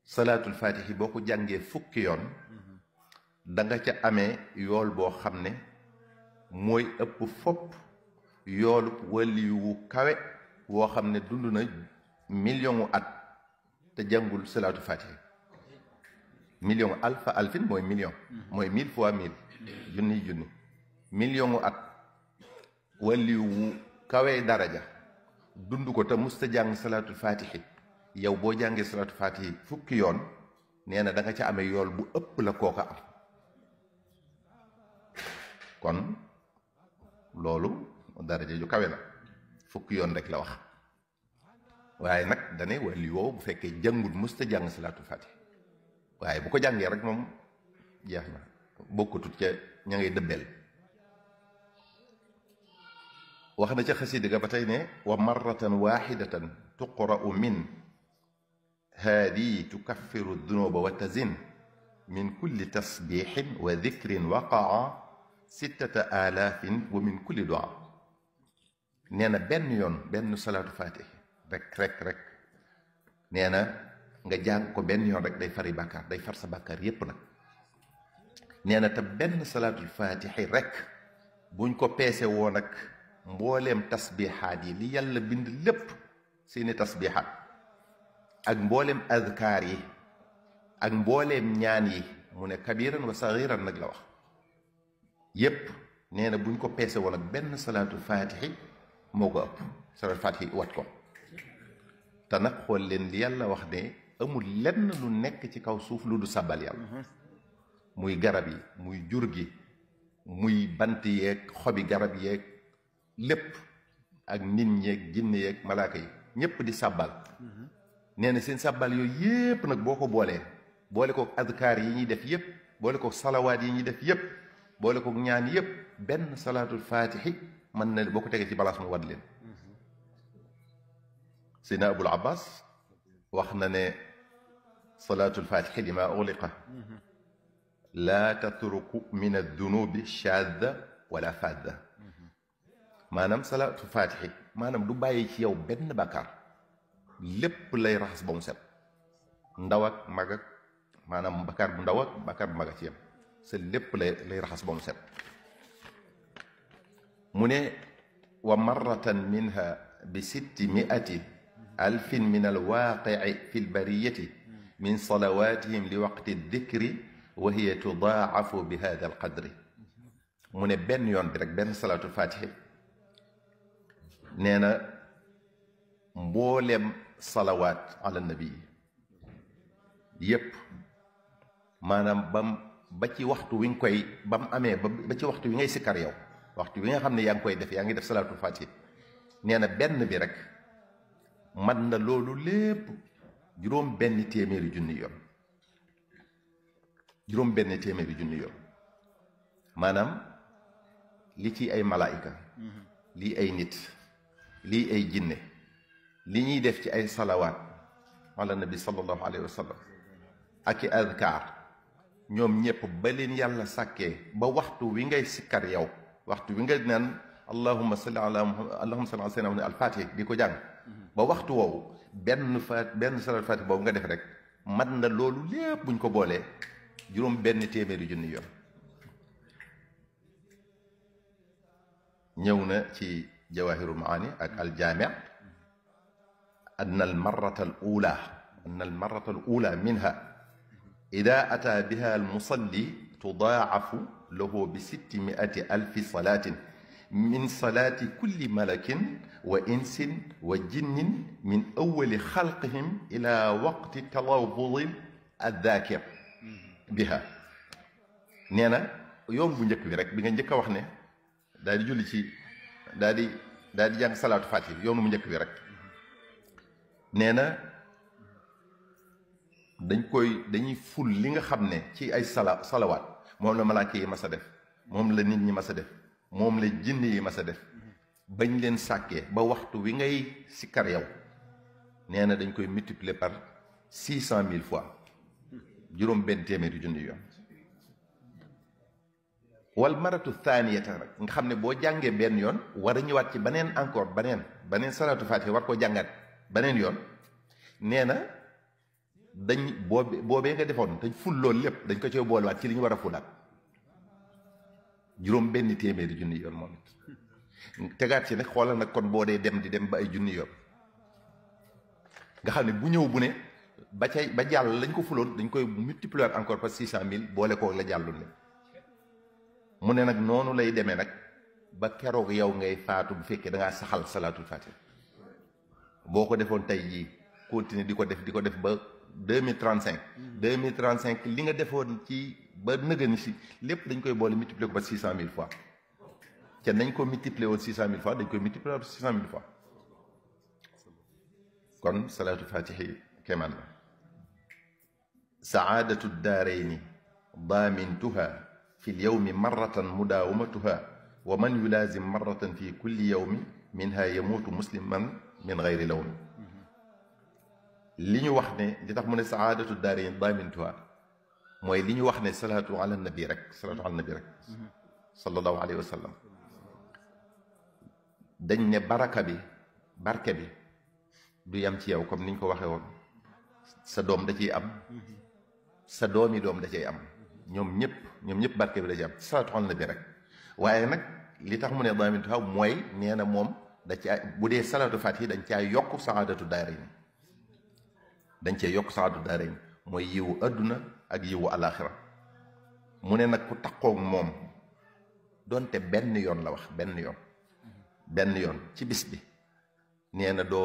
salaatul faatihi boo ko jàngee fukki yoon da nga ca amee yool boo xam ne mooy ëpp fopp yoolu wali wu kawe woo xam ne dund na million at te jàngul salaatul faatihi million alfa alfin mooy million mooy 1000 fois 1000 junni million at wali wu kawe daraja dund ko te musta jàng salaatul faatihi yow boo jàngee salaatul faatihi fukki yoon nee na da nga ca amee yool bu ëpp la kooka am kon loolu daraja ju kawe la fukki yoon rek la wax waaye nag dane wali woo bu fekkee jàngul musta jàng salaatul faatihi waaye bu ko jàngee rek moom jeex na bokkutut ca ña ngay dëbbel wax na ca xasida ga ba tey ne wa marratan waxidatan tuqra'u min haadi tukaffiru dunuba wa tazin min kulli tasbixin wa dikrin waqaa 6000 wa min kulli du'a nee na benn yoon benn salaatu faatihi rek nee na nga jàng ko benn yoon rek day fari bàkkaar day far sa bàkkaar yépp nag nee na te benn salaatul faatihi rek buñ ko peese woon ak mbooleem tasbiixaat yi li yàlla bind lépp seeni tasbiixaat ak mbooleem adkaar yi ak mbooleem ñaan yi mu ne kabiran wa sagiran nag la wax yépp nee na buñ ko peese woon ak benn salaatul faatihi moo ko ëpp salaatul faatihi wat ko te nag xool leen li yàlla wax ne amul lenn lu nekk ci kaw suuf lu du sàbbal yàlla muy garab yi muy jur gi muy bant yeeg xobi garab yeeg lépp ak nit ñeeg jinne yeeg malaaka yi ñépp di sàbbal nee na seen sàbbal yooyu yépp nag boo ko boolee boole ko adkaar yi ñuy def yépp boole ko salawaat yi ñuy def yépp boole ko ñaan yépp benn salaatul faatihi mën na boo ko tegee ci balaas mu wad leen Seydina Abul Abbas wax na ne salaatul faatihi lima ughliqa laa tatruku min ad-dunubi shaadda wala faadda maanaam salaatul faatihi maanaam du bàyyi ci yow benn bàkkaar lépp lay raxas ba mu set ndaw ak mag ak maanaam bàkkaar bu ndaw ak bàkkaar bu mag a ci yam sa lépp lay raxas ba mu set mu ne wa marratan minha bi 600 alfin min alwaaqici fi lbariyati min salawatihim li waqti dikri wa hiya tudaacafu bi hada alqadri mu ne benn yoon bi rek benn salaatul faatihi nee na mboolem salawaat ala nabi yépp maanaam ba ci waxtu wi nga koy ba mu amee ba ci waxtu wi ngay sikkar yow waxtu wi nga xam ne yaa ngi koy def yaa ngi def salaatul faatihi nee na benn bi rek mat na loolu lépp juróom benn téeméeri junni yoon juróom benn téeméeri junni yoon maanaam li ci ay malaayika lii ay nit lii ay jinne li ñuy def ci ay salawaat ala nabi sallallahu alayhi wa sallam ak i adkaar ñoom ñëpp ba leen yàlla sàkkee ba waxtu wi ngay sikkar yow waxtu wi nga naan allahumma salli ala muhammad allahumma salli ala sayyidina al-fatih di ko jàng ba waxtu woowu benn salaat fatih boobu nga def rek mat na loolu lépp buñ ko boolee juróom benn téeméeri junni yoon ñëw na ci jawahirul maani ak aljaami أن المرة الأولى منها إذا أتى بها المصلي تضاعف له ب600,000 صلاة من صلاة كل ملك وإنس وجن من أول خلقهم إلى وقت تلفظ الذاكر بها نينا يوم bu njëkk bi rek bi nga njëkk a wax ne daal di julli ci daal di jàng salaatu faatiha yoonu mu njëkk bi rek nee na dañuy ful li nga xam ne ci ay salawaat moom la malaaka yi mas a def moom la nit ñi mas a def moom la jinne yi mas a def bañ leen sàkkee ba waxtu wi ngay sikkar yow nee na dañ koy multiplier par 600,000 fois juróom benn téeméeri junni yoon wal maratu thaniyata rek nga xam ne boo jàngee benn yoon war a ñëwaat ci beneen encore beneen salaatu faatiha war koo jàngaat beneen yoon nee na dañ boobee nga defoon dañ ful loolu lépp dañ ko cay boolewaat ci li ñu war a fulaat juróom benn téeméeri junni yoon moom it tegaat ci nag xoolal nag kon boo dee dem di dem ba ay junni yoon nga xam ne bu ñëw bu ne ba jàll lañ ko fuloon dañ koy multiplier encore par 600 000 boole ko la jàllul ne mu ne nag noonu lay demee nag ba keroog yow ngay faatu bu fekkee da ngaa saxal salaatul fatiha boo ko defoon tey jii continuer di ko def ba 2035 2035 li nga defoon ci ba nëgëni si lépp dañ koy boole multiplier ko ba 600 000 fois te nañ ko multiplier woon 600 000 fois dañ koy multiplier ba 600 000 fois kon salaatul fatiha kemaan la saadatu daarayni daamintuha fi lyawmi marratan mudaawamatuha wa man yulaazim marratan fi kulli yawmi minha yamuutu musliman min gayri lawmi li ñu wax ne li tax mu ne saadatu daarayni daamintuha mooy li ñu wax ne salaatu ala nabi rek sallallahu alayhi wa sallam dañ ne barke bi du yam ci yow comme niñ ko waxee woon sa doom da ciy am sa doomi doom da cay am ñoom ñëpp barke bi da ciy am salaatu ala nabi rek waaye nag li tax mu ne daamintuha mooy nee na moom da caa bu dee salaatu fatiha dañ caa yokk saadatu daarayni mooy yiwu adduna ak yiwu alaxira mu ne nag ku taqoog moom donte benn yoon la wax benn yoon ci bis bi nee na doo